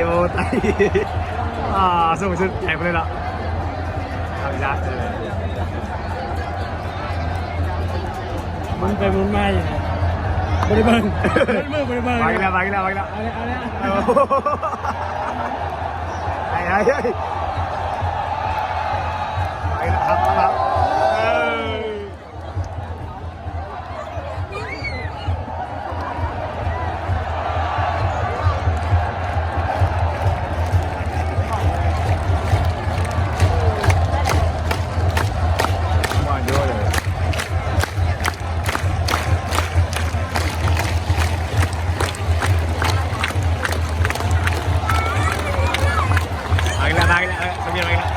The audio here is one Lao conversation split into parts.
ໂອ້ ຕາຍ ອ່າ ສົງສັຍໄປເລີຍເນາະ ເອົາອີກແລ້ວ ໝູນໄປໝູນມາຢູ່ ບໍ່ໄດ້ເບິ່ງ ບໍ່ໄດ້ເບິ່ງ ບໍ່ໄດ້ເບິ່ງ ມາອີກແລ້ວ ມາອີກແລ້ວ ມາອີກແລ້ວ ເອົາແລ້ວ ເອົາແລ້ວ ໄປ ໄປ ໄປ ໄປແລ້ວ ຮັບ ຮັບ ເອີ. ມາອີກແລ້ວ ມາອີກແລ້ວ ເອີ ສະບຽນມາອີກແລ້ວ.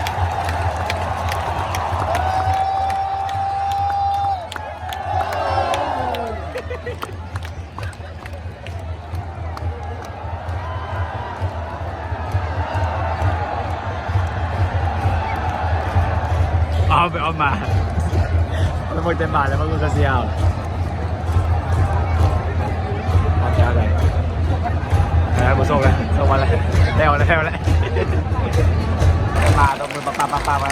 ເອົາໄປເອົາມາ ແລ້ວບໍ່ເຕັມບາດແລ້ວ ມັນກໍເສຍເອົາ ເອົາແຖວໃດ ເອີ ບໍ່ສົ່ງແລ້ວ ສົ່ງມາແລ້ວ ແລ້ວ ແລ້ວ ແລ້ວ ມາ ຕົບມື ປະ ປະ ປະ ປະ ມາ.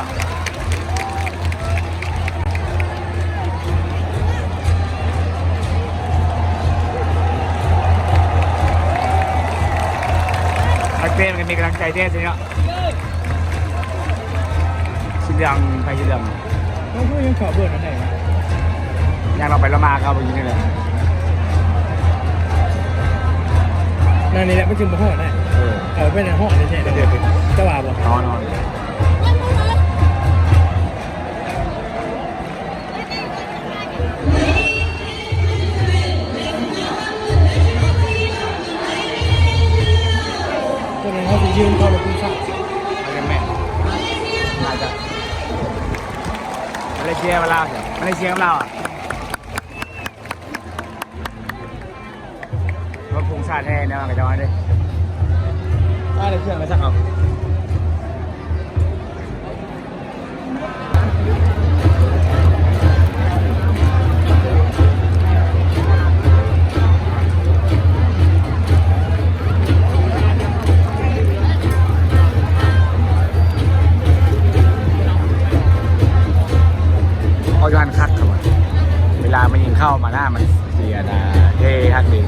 ນັກເຕະມັນກໍມີກຳລັງໃຈແທ້ຊິເນາະ ສີເຫຼືອງ ໃຜສີເຫຼືອງ ເຂົາຄືຍັງເຂົ້າເບີດອັນໃດ ຍ່າງເຮົາໄປລະມາເຂົາໄປຢູ່ນີ້ແຫຼະ ນັ້ນນີ້ແຫຼະ ມັນຈຶ່ງບໍ່ຮອດໄດ້ ເອີ ເອີ ໄປນັ້ນຮອດແທ້ໆ ຈະວ່າບໍ່ ນອນ ນອນ. ຕົວນີ້ເຮົາຊິຢືນເຂົ້າລົດໂດຍສານ ອາຈະແມ່ນ ອາດຈະ ມາເລເຊຍກັບລາວ ມາເລເຊຍກັບລາວອະ. ລົດພຸ່ງຊາດແຮແນວນັ້ນກະເຈົ້າເດ້ ຊາດເຄື່ອງກະຊັກເອົາ ເອົາຢູ່ຫັ້ນຄັກເຂົາວ່າ ເວລາມັນຍິງເຂົ້າມາໜ້າມັນ ເສຍນາ ເທ່ຄັກດີ.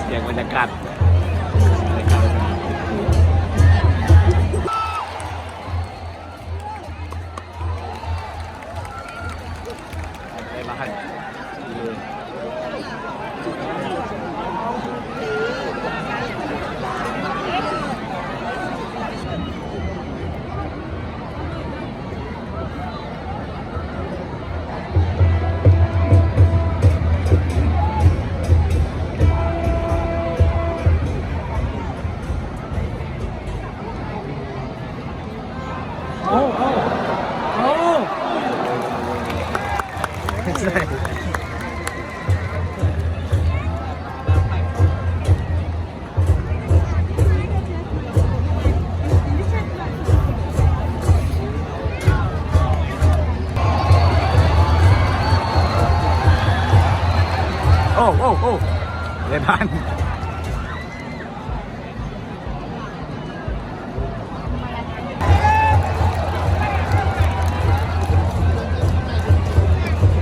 ສຽງບັນຍາກາດ ໄດ້ມາຫັ້ນ ເອົາ ເອົາ ເອົາ ໂອ້ ໂອ້ ໂອ້ ເລບານ.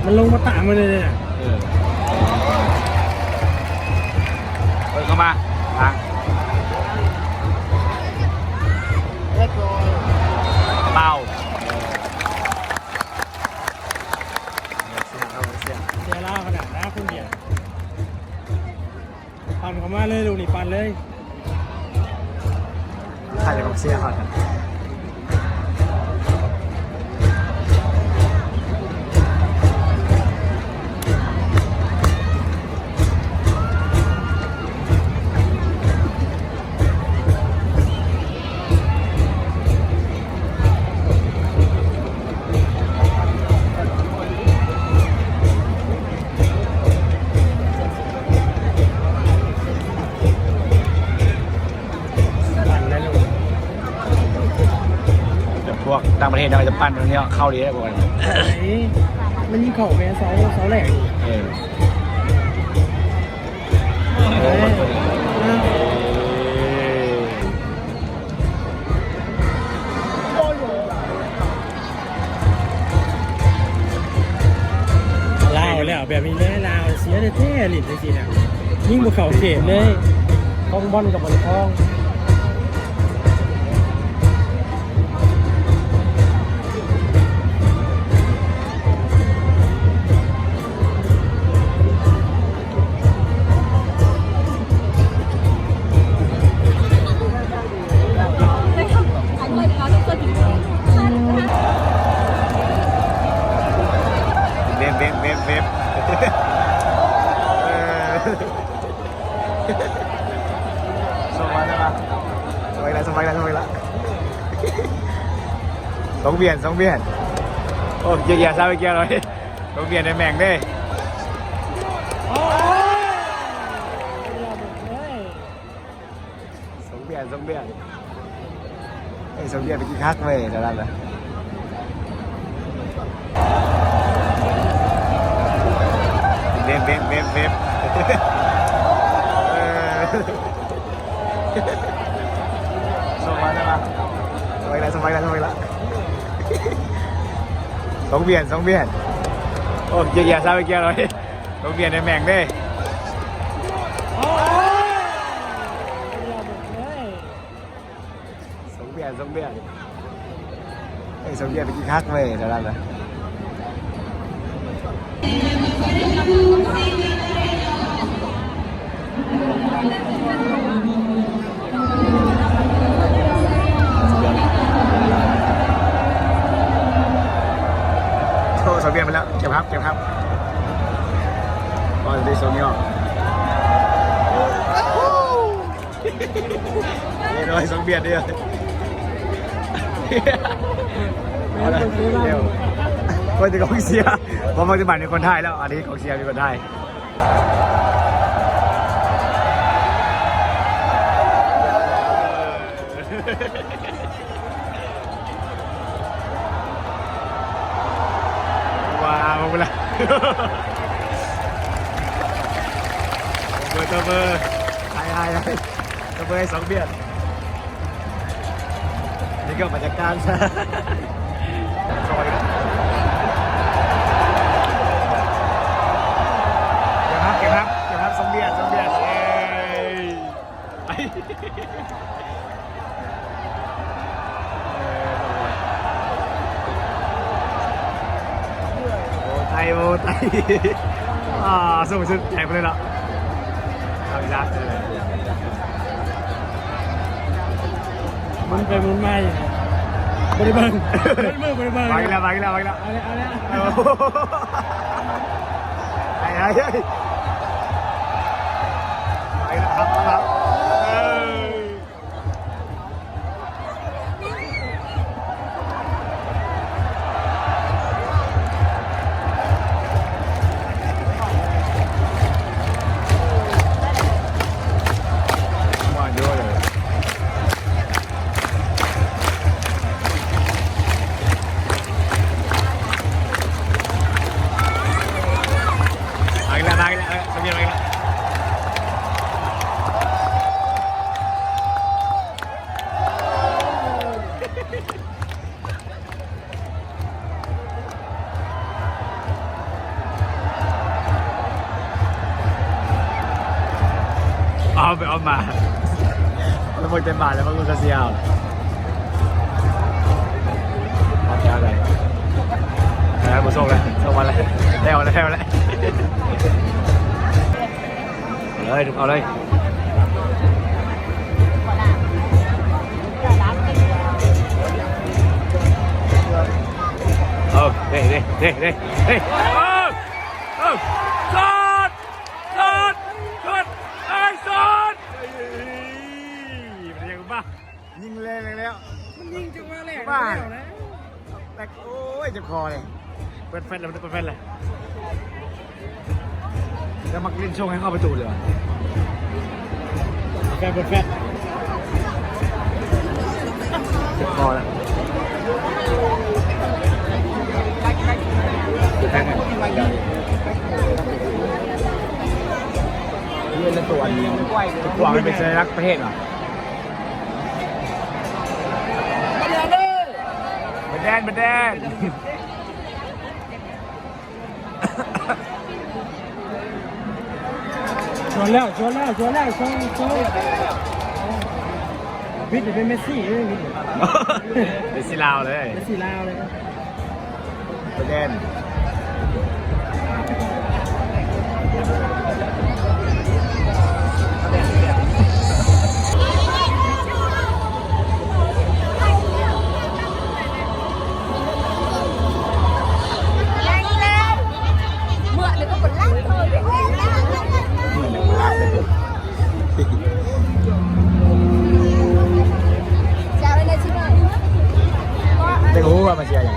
ມັນລົງມາຕາມມັນເລີຍ ເອີ ເປີດເຂົ້າມາ ເປັນເປົ່າ ເສຍລາວຂະໜາດນະຄົນດຽວ. ປັ່ນເຂົ້າມາເລີຍ ລູກນີ້ປັ່ນເລີຍ ໃຜກອງເຊຍເຂົາ. ໂ ຕ່າງປະເທດເນາະ ຈະປັ່ນແນວເຂົ້າດີໄດ໋ພວກມັນ. ເອີ ມັນຍິງເຂົ້າແມ່ເສົາ ເສົາແລກ. ເອີ ເອີ ລາວແລ້ວ ແບບນີ້ແຫຼະ ລາວເສຍແທ້ໆ ຫຼິ້ນຈັ່ງຊີ້ນະ ຍິງບໍ່ເຂົ້າເຂດເລີຍ ຄອງບອນກໍບໍ່ໄດ້ຄອງ. ເວັບ ເວັບ ເວັບ ເວັບ ເອີ ສົ່ງມາແລ້ວ ສົ່ງມາແລ້ວ ສົ່ງມາແລ້ວ ສົ່ງບຽນ ສົ່ງບຽນ. ໂອ້ ເກຍ ເກຍ ຊາວເກຍ ເລີຍ ສົ່ງບຽນໃຫ້ແມ່ງເດ້. ສົ່ງບຽນ ສົ່ງບຽນ ເອີ ສົ່ງບຽນໄປກິນຄັກເວີຍ ແຖວນັ້ນນະ. ເວັບ ເວັບ ເວັບ ເວັບ ເອີ ສົ່ງມາແລ້ວ ສົ່ງມາແລ້ວ ສົ່ງມາແລ້ວ ສົ່ງມາແລ້ວ. ສົ່ງບຽນ ສົ່ງບຽນ. ໂອ້ ເກຍ ເກຍ ຊາວເກຍ ເລີຍ ສົ່ງບຽນໃຫ້ແມ່ງເດ້. ສົ່ງບຽນ ສົ່ງບຽນ ເອີ ສົ່ງບຽນໄປກິນຄັກເວີຍ ແຖວນັ້ນນະ. ໂອ້ ສົ່ງບຽນໄປແລ້ວ ເກັບຮັບ ເກັບຮັບ. ໂອ້ຍ ໄດ້ສົ່ງນີ້ອອກ. ເດ ນ້ອຍ ສົ່ງບຽນເດີ ເອົາລະ ເອົາ ເອົາແຕ່ກອງເຊຍ ເພາະປັດຈຸບັນນີ້ຄົນໄທແລ້ວ ອັນນີ້ກອງເຊຍມີຄົນໄທ. ວ້າວ ເບິ່ງພຸ້ນລະ ເບີ ເບີ ໄທ ໄທ ໄທ ເບີ ສອງບຽນ. ນີ້ກໍບັນຍາກາດ ເກັບຮັບ ເກັບຮັບ ເກັບຮັບ ສອງບຽນ ສອງບຽນ ເອີ. ໂອ້ ໄທ ໂອ້ ໄທ ອ່າ ສົມຊື່ໃຈໄປເລີຍເນາະ ເອົາອີກລະ ໝູນໄປໝູນມາ ບໍ່ໄດ້ເບິ່ງ ບໍ່ໄດ້ເບິ່ງ ບໍ່ໄດ້ເບິ່ງ ມາອີກແລ້ວ ມາອີກແລ້ວ ມາອີກແລ້ວ ເອົາແລ້ວ ເອົາແລ້ວ ໄປ ໄປ ໄປ ໄປແລ້ວ ເອົາແລ້ວ ເອີ. ມາອີກແລ້ວ ມາອີກແລ້ວ ເອີ ສະບຽນມາອີກແລ້ວ. ອ້ອມໄປອ້ອມມາ ລະເບິ່ງແຕ່ບາດ ລະເບິ່ງກາເຊຍ ເອົາແລ້ວ ບໍ່ສົ່ງແລ້ວ ສົ່ງມາແລ້ວ ແລ້ວແລ້ວ ແລ້ວແລ້ວ. ເອົາເລີຍ ເອົາເລີຍ ເອີ ເດ້ ເດ້ ເດ້ ເດ້ ເອີ ເອີ ຊັດ ຊັດ ຊັດ ໄອ້ຊັດ ເອີ ມັນຍັງມາ ຍິງແລ້ວ ແລ້ວ ມັນຍິງຈັງຫວະແລກ ມາ ແລ້ວນະ ແລ້ວ ໂອ້ຍ ເຈັບຄໍເລີຍ ເປີດແຟດແລ້ວ ເປີດແຟດແລ້ວ. ແລ້ວມັກຫຼິ້ນຊ່ວງໃຫ້ເຂົ້າປະຕູເລີຍວ່າ ແຟດ ແຟດ ເຈັບຄໍແລ້ວ. ເລື່ອນລະຕົວນີ້ ກວາງເປັນສັນຍາລັກປະເທດຫວາ? ບາແດນ ບາແດນ. ຊວນແລ້ວ ຊວນແລ້ວ ຊວນແລ້ວ ຊວນ ຊວນ ວິດເປັນເມດຊີເດ້ ວິດ ເມດຊີລາວເລີຍ ເມດຊີລາວເລີຍ ແດນ. ແຕ່ກໍຮູ້ວ່າມັນເສຍຫຍັງ.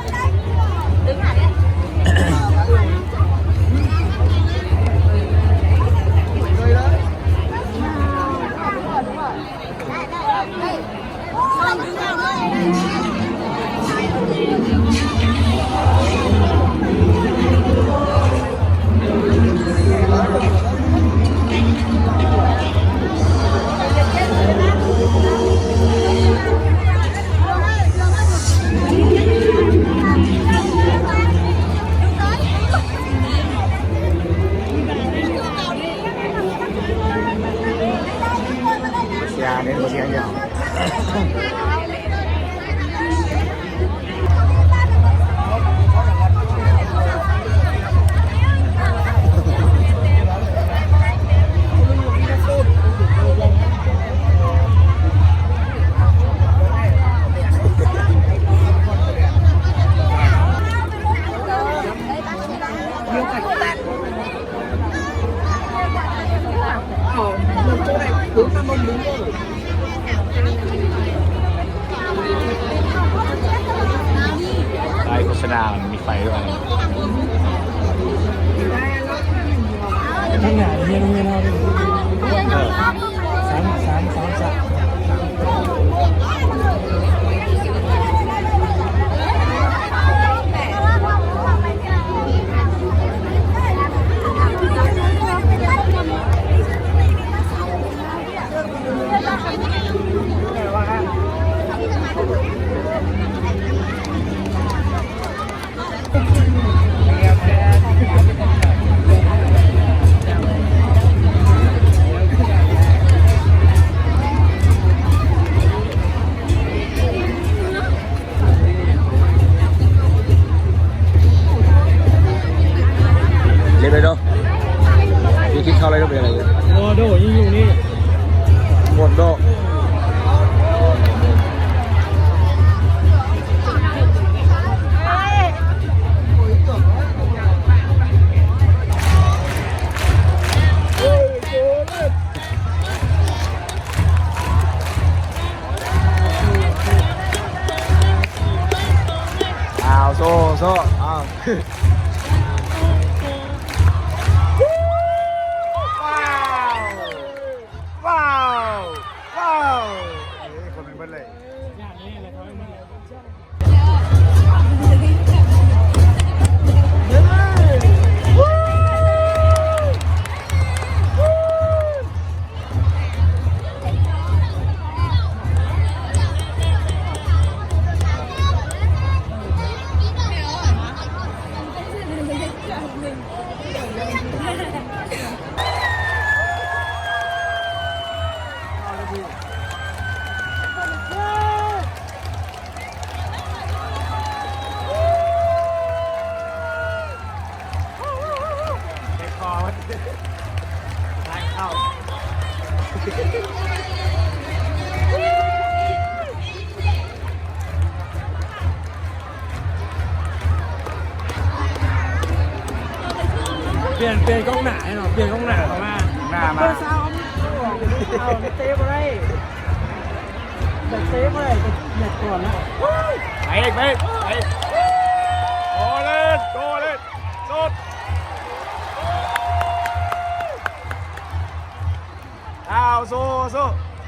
ເສຍເດ້ ບໍ່ເສຍດຽວ. ປ້າຍໂຄສະນາມັນມີໄຟດ້ວຍ. ທາງໜ້າເຮັດໂຮງຮຽນເຮົາເດ້. ເອີ ສາມ ສາມ ສາມ ສາມ. ເລັກໄດ້ເນາະ ມີກິນເຂົ້າໄດ້ເນາະ ເປັນຫຍັງ? ບໍ່ໂດ ຍັງຢູ່ນີ້ ໝົດເນາະ. ອ້າວ ໂຊ ໂຊ ອ້າວ ວ້າວ ວ້າວ ວ້າວ ເອີ ຄົນໄປເບິດເລີຍ. ປ່ຽນ ປ່ຽນກອງໜ້າໃຫ້ເນາະ ປ່ຽນກອງໜ້າເຂົ້າມາ ໜ້າມາ ເບີຊາວ ເອົາເຕະບໍ່ໄດ້ ແບບເຕະບໍ່ໄດ້ ແບບກ່ອນນະ ໄປອີກ ໄປອີກ ໄປອີກ ໂກເລີນ ໂກເລີນ ສຸດ ອ້າວ ໂຊ ໂຊ. ເ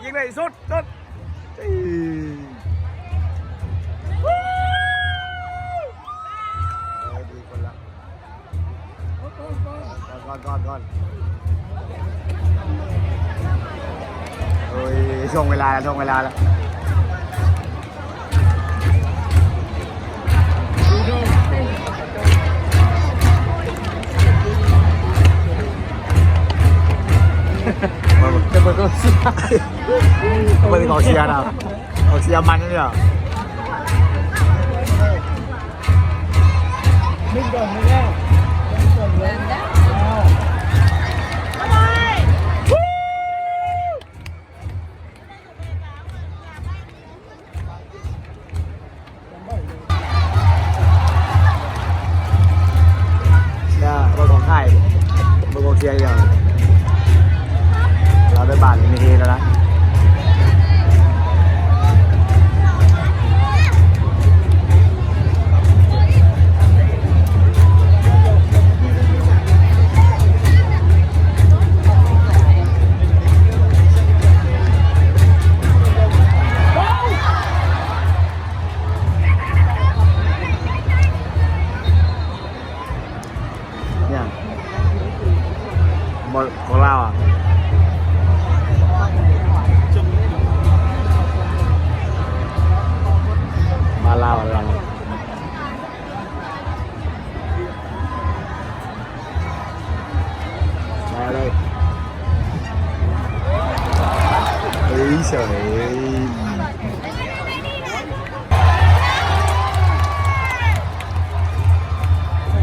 ຍິງໄດ້ ຊຸດ ຊຸດ ເອີ ດີຄົນລະ ກ່ອນ ກ່ອນ ກ່ອນ ໂອ້ຍ ຊ່ວງເວລາແລ້ວ ຊ່ວງເວລາແລ້ວ. ເບິ່ງ ເບິ່ງກອງເຊຍ ເບິ່ງກອງເຊຍນະ ກອງເຊຍມັນເລີຍ. ເບິ່ງຂອງຂ້າຍ ເບິ່ງກອງເຊຍອີກແລ້ວ ລາວໄດ້ບາດນີ້ແລ້ວນະ. ຫຍັງ ບໍ່ ຂອງລາວອະ ມາລາວ ມາລາວ. ມາເລີຍ ເອີຍ ເສີຍ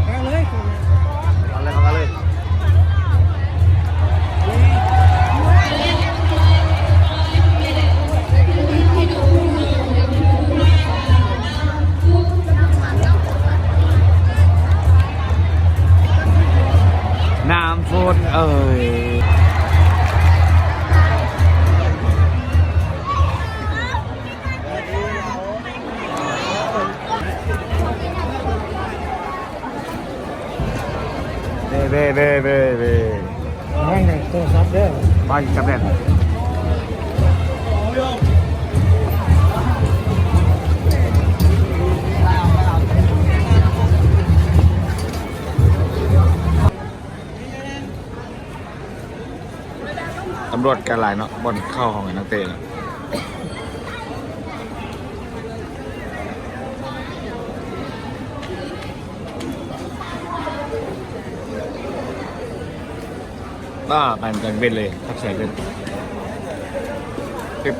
ເຂົ້າມາເລີຍ ເຂົ້າມາເລີຍ. ນ້ຳຝົນເອີຍ ເບ້ ເບ້ ເບ້ ເບ້ ເບ້ ວາງໂທລະສັບເດີ ວາງກັບແໜ້ນ. ຕຳຫຼວດກໍຫຼາຍເນາະ ບ່ອນເຂົ້າຫ້ອງໃຫ້ນັກເຕະເນາະ. ປ້າ ປານກາງເວັນເລີຍ ຄັກແຊກເລີຍ ເປັບ.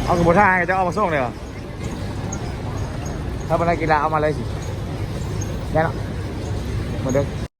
ເອົາ ຄືບໍ່ຖ້າໃຫ້ເຈົ້າເອົາມາສົ່ງເດ້ ຖ້າບໍ່ໄດ້ກິນລະເອົາມາເລີຍຊິ ແມ່ນເນາະ ມື້ເດີ.